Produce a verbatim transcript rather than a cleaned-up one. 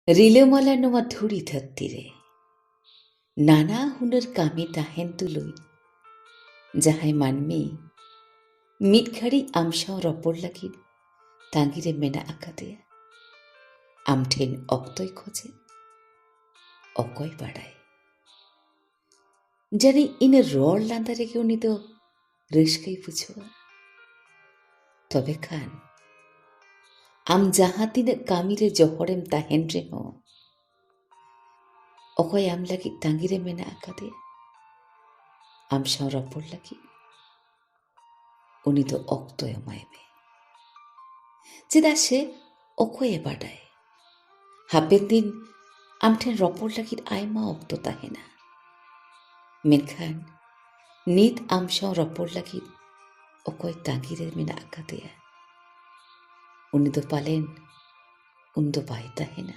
ᱨᱤᱞᱟᱹᱢᱟᱞᱟ ᱱᱚᱣᱟ ᱫᱷᱩᱲᱤ ᱫᱷᱟᱹᱨᱛᱤ ᱨᱮ ᱱᱟᱱᱟ ᱦᱩᱱᱟᱹᱨ ᱠᱟᱹᱢᱤ ᱛᱟᱦᱮᱱ ᱛᱩᱞᱩᱡ, ᱡᱟᱦᱟᱸᱭ ᱢᱟᱹᱱᱢᱤ ᱢᱤᱫ ᱜᱷᱟᱹᱲᱤᱡ ᱟᱢ ᱥᱟᱶ ᱨᱚᱯᱚᱲ ᱞᱟᱹᱜᱤᱫ ᱛᱟᱺᱜᱤ ᱨᱮ ᱢᱮᱱᱟᱜ ᱟᱠᱟᱫᱮᱭᱟ, ᱟᱢ ᱴᱷᱮᱱ ᱚᱠᱛᱚᱭ ᱠᱷᱚᱡᱮ, ᱚᱠᱚᱭ ᱵᱟᱰᱟᱭ, ᱡᱟᱹᱱᱤᱡ ᱤᱱᱟᱹ ᱨᱚᱲ ᱞᱟᱸᱫᱟ ᱨᱮᱜᱮ ᱩᱱᱤ ᱫᱚ ᱨᱟᱹᱥᱠᱟᱹᱭ ᱵᱩᱡᱷᱟᱹᱣᱟ᱾ ᱛᱚᱵᱮ ᱠᱷᱟᱱ ᱟᱢ ᱡᱟᱦᱟᱸ ᱛᱤᱱᱟᱹᱜ ᱠᱟᱹᱢᱤ ᱨᱮ ᱡᱚᱦᱚᱲᱮᱢ ᱛᱟᱦᱮᱱ ᱨᱮᱦᱚᱸ, ᱚᱠᱚᱭ ᱟᱢ ᱞᱟᱹᱜᱤᱫ ᱛᱟᱺᱜᱤ ᱨᱮ ᱢᱮᱱᱟᱜ ᱟᱠᱟᱫᱮᱭᱟ ᱟᱢ ᱥᱟᱶ ᱨᱚᱯᱚᱲ ᱞᱟᱹᱜᱤᱫ, ᱩᱱᱤ ᱫᱚ ᱚᱠᱛᱚ ᱮᱢᱟᱭ ᱢᱮ᱾ ᱪᱮᱫᱟᱜ ᱥᱮ ᱚᱠᱚᱭᱮ ᱵᱟᱰᱟᱭ, ᱦᱟᱯᱮᱱ ᱫᱤᱱ ᱟᱢ ᱴᱷᱮᱱ ᱨᱚᱯᱚᱲ ᱞᱟᱹᱜᱤᱫ ᱟᱭᱢᱟ ᱚᱠᱛᱚ ᱛᱟᱦᱮᱱᱟ᱾ ᱢᱮᱱᱠᱷᱟᱱ ᱱᱤᱛ ᱟᱢ ᱥᱟᱶ ᱨᱚᱯᱚᱲ ᱞᱟᱹᱜᱤᱫ ᱚᱠᱚᱭ ᱛᱟᱺᱜᱤ ᱨᱮ ᱢᱮᱱᱟᱜ ᱟᱠᱟᱫᱮᱭᱟ, ᱩᱱᱤ ᱫᱚ ᱯᱟᱞᱮᱱ ᱩᱱ ᱫᱚ ᱵᱟᱭ ᱛᱟᱦᱮᱱᱟ᱾